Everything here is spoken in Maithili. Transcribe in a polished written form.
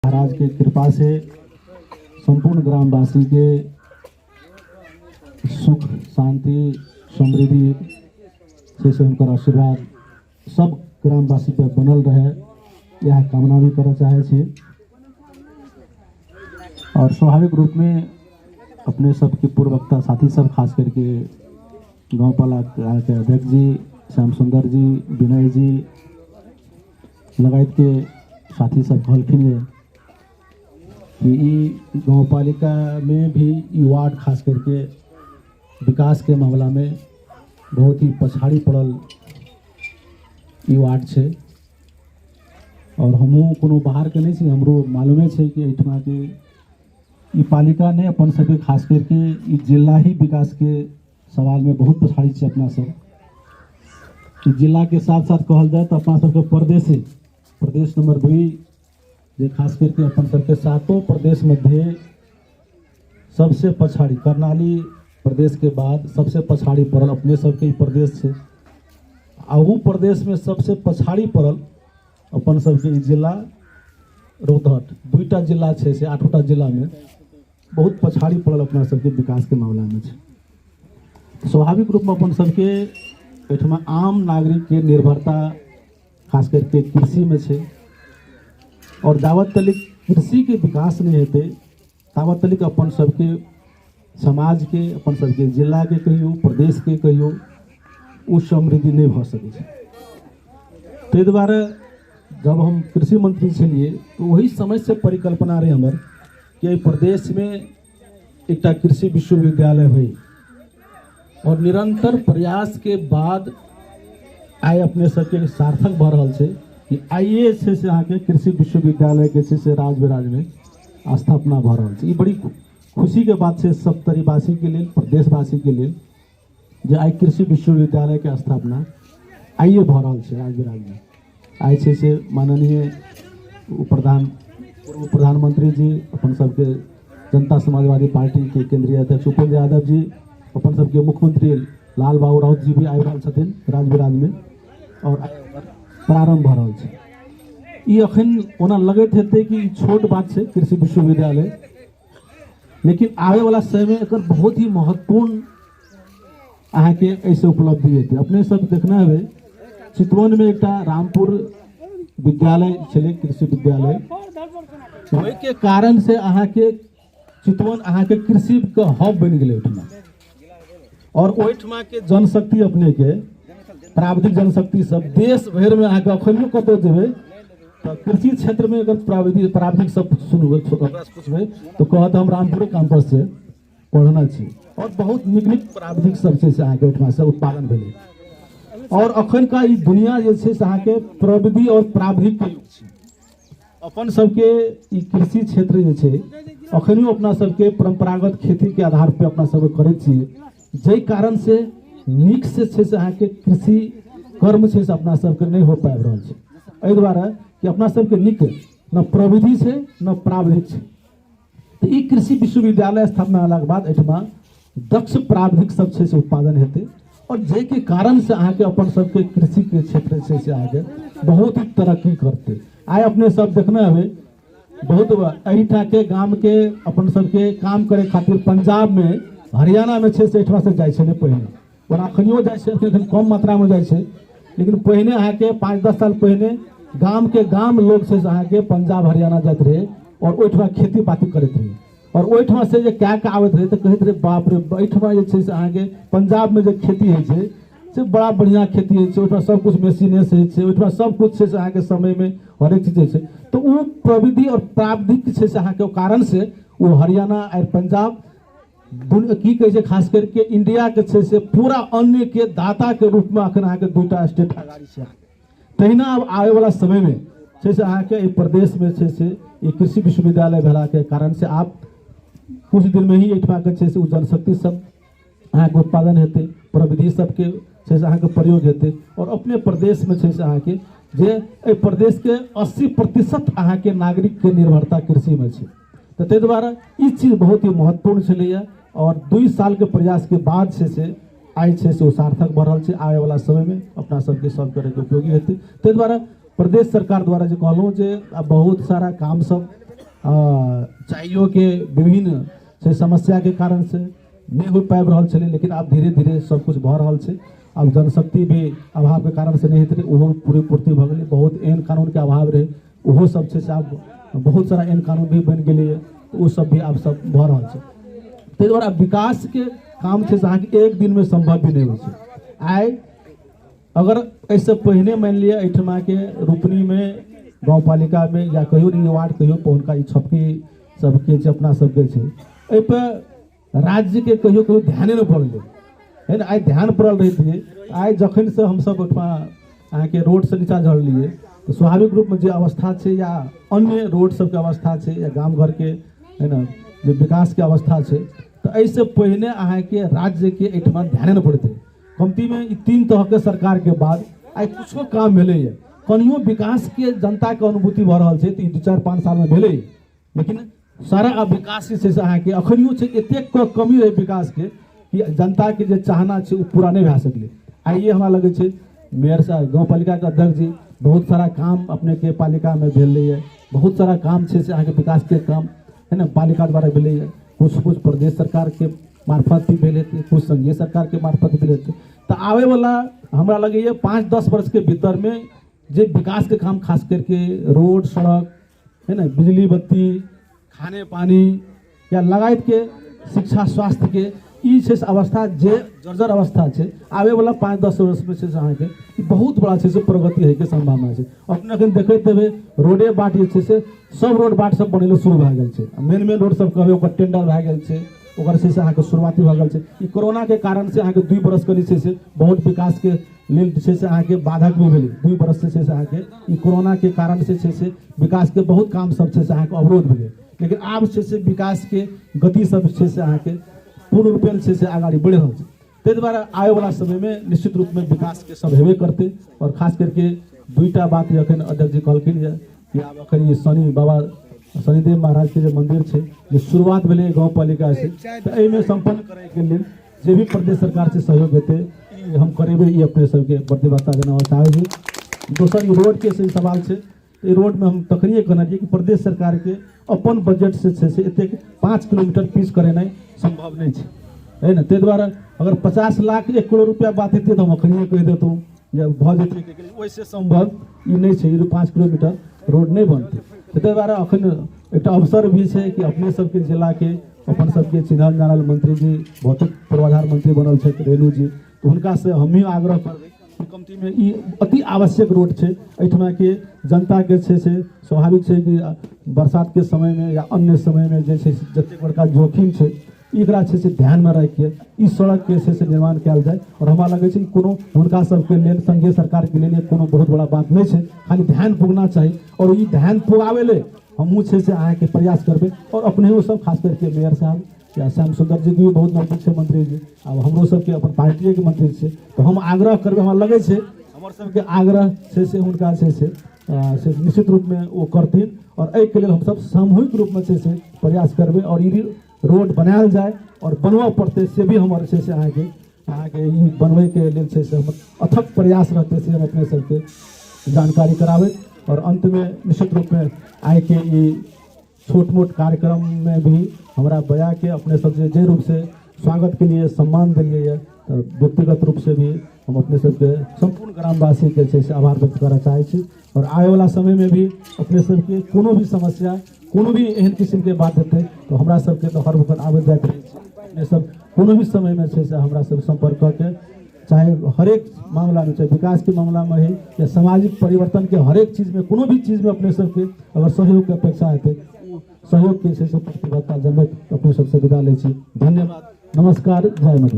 महाराज के कृपा से संपूर्ण ग्रामवासी के सुख शांति समृद्धि से हुनकर आशीर्वाद सब ग्रामवासी पे बनल रहे, यह कामना भी करऽ चाहे छी। और स्वाभाविक रूप में अपने सबके पूर्ववक्ता साथी सब, खास करके गाँव पाला के अध्यक्ष जी, श्याम सुंदर जी, विनय जी लगायत के साथी सब कहलखिन जे कि ई गाँव पालिका में भी ई वार्ड खास करके विकास के मामला में बहुत ही पछाड़ी पड़ल ई वार्ड छै। और हमहूँ कोनो बाहरके नहि छी, हमरो मालूमे छै कि एहिठमाके ई पालिका नहि अपन सबके खास करके ई जिला ही विकास के सवाल में बहुत पछाड़ी छै अपना सब। ई जिला के साथ साथ कहल जाए तो अपना सबके प्रदेश प्रदेश नंबर 2 जे खास करके अपन सबके सातों प्रदेश मध्य सबसे पछाड़ी कर्णाली प्रदेश के बाद सबसे पछाड़ी पड़ल अपने सबके ई प्रदेश छै। आ उ प्रदेश में सबसे पछाड़ी पड़ल अपन सबके ई जिला रौतहट, दुईटा जिला छै से 8टा जिला में बहुत पछाड़ी पड़ल अपना सबके विकास के मामला में छै। स्वाभाविक रूप में अपन सबके एहिठमा आम नागरिक के निर्भरता खास करके कृषि में छै। और जावत तलिक कृषि के विकास नहीं हेतै तावत तलिक अपन सबके समाज के, अपन सबके जिला के कहियो, प्रदेश के कहियो, ओ समृद्धि नहीं भऽ सकै छै। ताहि दुआरे जब हम कृषि मंत्री छलियै तो वही समय से परिकल्पना रहे हमर कि एहि प्रदेश में एकटा कृषि विश्वविद्यालय होइ। और निरंतर प्रयास के बाद आइ अपने सबके सार्थक भऽ रहल छै कि आइए छै से अहाँके कृषि विश्वविद्यालय के छै से राजविराज में स्थापना भऽ रहल छै। ई बड़ी खुशी के बात छै सप्तरीवासी के लेल, प्रदेशवासी के लेल जे आइ कृषि विश्वविद्यालय के स्थापना आइए भऽ रहल छै राजविराज में। आइ छै से माननीय पूर्व प्रधानमंत्री जी, अपन सबके जनता समाजवादी पार्टी के केंद्रीय अध्यक्ष उपेंद्र यादव जी, अपन सबके मुख्यमंत्री लाल बाबू राउत जी भी आबि रहल छथिन राजविराज में और प्रारंभ भऽ रहल छै। ई अखन ओना लगैत हेतै कि ई छोट बात छै कृषि विश्वविद्यालय, लेकिन आबे वाला समय में एकर बहुत ही महत्वपूर्ण अहाँके एहिसँ उपलब्धि हेतै। अपने सब देखने हेबै चितवन में एकटा रामपुर विद्यालय छलै, कृषि विद्यालय, ओहिके कारण से अहाँके चितवन अहाँके कृषि के हब बनि गेलै ओहिठमा। और ओहिठमा के जनशक्ति अपने के प्राविधिक जनशक्ति सब देश भरि में अहाँके अखनियो कतौ जेबै तऽ कृषि क्षेत्र में अगर प्राविधिक सब सुनबै, पुछबै तऽ कहत हम रामपुरे कैंपस से पढ़ने छी। और बहुत नीक नीक प्राविधिक सब छै से अहाँके ओहिठमा से उत्पादन भेलै। और अखनका ई दुनिया जे छै से अहाँके प्रविधि और प्राविधिक के युग छै। अपन सबके ई कृषि क्षेत्र जे छै अखनियो अपना सबके परंपरागत खेती के आधार पे अपना सबके करै छियै, जाहि कारण से नीक से छै से अहाँके कृषि कर्म छै से अपना सबके नहि हो पाबि रहल छै। एहि दुआरे कि अपना सबके नीक न प्रविधि छै न प्राविधिक छै। तऽ ई कृषि विश्वविद्यालय स्थापना भेलाके बाद एहिठमा दक्ष प्राविधिक सब छै से उत्पादन हेतै और जाहिके कारण से अहाँके अपन सबके कृषिके क्षेत्र छै से अहाँके बहुत ही तरक्की करतै। आइ अपने सब देखने हेबै बहुत एहिठामके गामके अपन सबके काम करे खातिर पंजाब में, हरियाणा में छै से एहिठमा से जाइ छलै पहिने। ओना अखनियो जाइ छै, एखन कम मात्रामे जाइ छै, लेकिन पहिने अहाँके 5-10 साल पहिने गामके गाम लोग छै से अहाँके पंजाब हरियाणा जाइत रहै और ओहिठमा खेती पाती करैत रहै। और ओहिठमा से जे कए कऽ आबैत रहै तऽ कहैत रहै बाप रे, एहिठमा जे छै से अहाँके पंजाबमे जे खेती होइ छै से बड़ा बढ़िआँ खेती होइ छै, ओहिठमा सबकिछु मशीनेसँ होइ छै, ओहिठमा सबकिछु छै से अहाँके समयमे हरेक चीज होइ छै। तऽ ओ प्रविधि और प्राविधिक छै से अहाँके कारण से ओ हरियाणा आओर पंजाब की कहै छै खास करके इंडिया के छै से पूरा अन्न के दाता के रूप में अखन अहाँके 2टा स्टेट अगाड़ी छै। तहिना आब आबे वाला समय में छै से अहाँके एहि प्रदेश में छै से ई कृषि विश्वविद्यालय भेला के कारण से आब कुछ दिन में ही एहिठमा के छै से ओ जनशक्ति सब अहाँके उत्पादन हेतै, प्रविधि सबके छै से अहाँके प्रयोग हेतै और अपने प्रदेश में छै से अहाँके जे एहि प्रदेश के 80% अहाँके नागरिक के निर्भरता कृषि में छै। तऽ ताहि दुआरे ई चीज बहुत ही महत्वपूर्ण छलैया और 2 साल के प्रयास के बाद छै से आइ छै से ओ सार्थक भऽ रहल छै। आबे वाला समय में अपना सबके सब तरह के उपयोगी हेतै। ताहि दुआरे प्रदेश सरकार द्वारा जे कहलहुँ जे आब बहुत सारा काम सब चाहियोके विभिन्न से समस्याके कारण से नहि हो पाबि रहल छलै, लेकिन आब धीरे धीरे सब किछु भऽ रहल छै। आब जनशक्ति भी अभावके कारण से नहि होइत रहै, ओहो पूरे पूर्ति भऽ गेलै। बहुत एहन कानूनके अभाव रहै, ओहो सब छै से आब बहुत सारा एहन कानून भी बनि गेलैए, ओ सब भी आब सब भऽ रहल छै। ताहि दुआरे आब विकासके काम छै से अहाँके एक दिनमे सम्भव भी नहि होइ छै। आइ अगर एहिसँ पहिने मानि लिअ एहिठमाके रोपनीमे गाँवपालिकामे या कहियो ई वार्ड कहियो पहिलुका ई छपकी सबके जे अपना सबके छै, एहिपर राज्यके कहियो कहियो ध्याने नहि पड़लै है ने। आइ ध्यान पड़ल रहितियै, आइ जखनसँ हमसब ओहिठमा अहाँके रोडसँ नीचा झड़लियै तऽ स्वाभाविक रूपमे जे अवस्था छै या अन्य रोड सबके अवस्था छै या गाम घरके है ने जे विकासके अवस्था छै, तऽ एहिसँ पहिने अहाँके राज्यके एहिठमा ध्याने नहि पड़तै। कमतीमे ई 3 तरहके सरकारके बाद आइ कुछो काम भेलैए, कनियो विकासके जनताके अनुभूति भऽ रहल छै तऽ ई 2-4-5 सालमे भेलै, लेकिन सारा आब विकास जे छै से अहाँके अखनियो छै, एतेक कमी रहै विकासके कि जनताके जे चाहना छै ओ पूरा नहि भए सकलै। आइए हमरा लगै छै मेयर साहब गाँवपालिकाके अध्यक्ष जी बहुत सारा काम अपनेके पालिकामे भेलैए, बहुत सारा काम छै से अहाँके विकासके काम है ने पालिका द्वारा भेलैए, कुछ कुछ प्रदेश सरकारके मार्फत भी भेल हेतै, कुछ संघीय सरकारके मार्फत भेल हेतै। तऽ आबैवला हमरा लगैए 5-10 वर्षके भीतरमे जे विकासके काम खास करके रोड सड़क है ने, बिजली बत्ती, खाने पानी या लगायतके शिक्षा स्वास्थ्यके ई छै से अवस्था जे जर्जर अवस्था छै, आबैवला 5-10 वर्षमे छै से अहाँके ई बहुत बड़ा छै से प्रगति होइके सम्भावना छै। अपने एखन देखैत हेबै रोडे बाट जे छै से सब रोड बाट सब बनैले शुरू भए गेल छै, मेन मेन रोड सब कहबै ओकर टेंडर भए गेल छै, ओकर छै से अहाँके शुरुआती भए गेल छै। ई कोरोनाके कारण से अहाँके 2 बरस कनि छै से बहुत विकासके लेल जे छै से अहाँके बाधक भी भेलै। 2 बरस से छै से अहाँके ई कोरोनाके कारण से छै से विकासके बहुत काम सब छै से अहाँके अवरोध भेलै, लेकिन आब छै से विकासके गति सब छै से अहाँके पूर्ण रूपेण छै से अगाडि बढ़ि रहल छै। ताहि दुआरे आबैवला समयमे निश्चित रूपमे विकासके सब हेबे करतै। आओर खास करके 2टा बात अखन अध्यक्ष जी कहलखिन जे कि आब अखन ई शनि बाबा शनिदेव महाराजके जे मन्दिर छै जे शुरुआत भेलै गाँवपालिका से, तऽ एहिमे सम्पन्न करैके लेल जे भी प्रदेश सरकार से सहयोग हेतै ई हम करेबै, ई अपने सबके प्रतिबद्धता जनाबऽ चाहै छी। दोसर ई रोडके से सवाल छै, ई रोडमे हम तखनिए कहने रहियै कि प्रदेश सरकारके अपन बजट से छै से एतेक 5 किलोमीटर पीस करेनाइ सम्भव नहि छै है ने। ताहि दुआरे अगर 50 लाख 1 करोड़ रुपया बात हेतै तऽ हम अखनिए कहि देतहुँ जे भऽ जेतै, लेकिन ओहिसँ सम्भव ई नहि छै, ई 5 किलोमीटर रोड नहि बनतै। ताहि दुआरे अखन एकटा अवसर भी छै कि अपने सबके जिलाके अपन सबके चिन्हल जानल मंत्री जी भौतिक पूर्वाधार मंत्री बनल छथि रेणु जी, तऽ हुनकासँ हमही आग्रह करबै कि कमतीमे ई अति आवश्यक रोड छै, एहिठमाके जनताके छै से स्वाभाविक छै कि बरसातके समयमे या अन्य समयमे जे छै से जतेक बड़का जोखिम छै एकरा छै से ध्यानमे राखिके ई सड़कके छै से निर्माण कयल जाय। आओर हमरा लगै छै कि कोनो हुनका सबके लेल संघीय सरकारके लेल कोनो बहुत बड़ा बात नहि छै, खाली ध्यान पुगना चाही। आओर ई ध्यान पुगाबै लेल हमहूँ छै से अहाँके प्रयास करबै, आओर अपनेहो सब खास करके मेयर साहब या श्याम सुन्दर जी भी बहुत नजदीक छै मंत्री जी, आब हमरो सबके अपन पार्टिएके मंत्री छै, तऽ हम आग्रह करबै, हमरा लगै छै हमर सबके आग्रह छै से हुनका छै से निश्चित रूपमे ओ करथिन। आओर एहिके लेल हमसब सामूहिक रूपमे छै से प्रयास करबै आओर ई रोड बनायल जाय आओर बनबऽ पड़तै से भी हमर छै से अहाँके ई बनबैके लेल छै से हमर अथक प्रयास रहतै, से हम अपने सबके जानकारी कराबैत। आओर अन्तमे निश्चित रूपमे आइके ई छोट मोट कार्यक्रममे भी हमरा बजाके अपने सब जे रूपसँ स्वागतके लिए सम्मान देलियै तऽ व्यक्तिगत रूपसँ भी हम अपने सबके सम्पूर्ण ग्रामवासीके छै से आभार व्यक्त करऽ चाहै छी। आओर आबैवला समयमे भी अपने सबके कोनो भी समस्या कोनो भी एहन किसिमके बात हेतै तऽ हमरा सबके तऽ हर वखत आबैत जाइत रहै छै, अपने सब कोनो भी समयमे छै से हमरा सब सम्पर्क कऽ के चाहे हरेक मामलामे, चाहे विकासके मामलामे होइ या सामाजिक परिवर्तनके हरेक चीजमे कोनो भी चीजमे अपने सबके अगर सहयोगके अपेक्षा हेतै ओ सहयोगके छै से प्रतिबद्धता जनबैत अपने सबसँ विदा लै छी। धन्यवाद, नमस्कार, जय मधेश।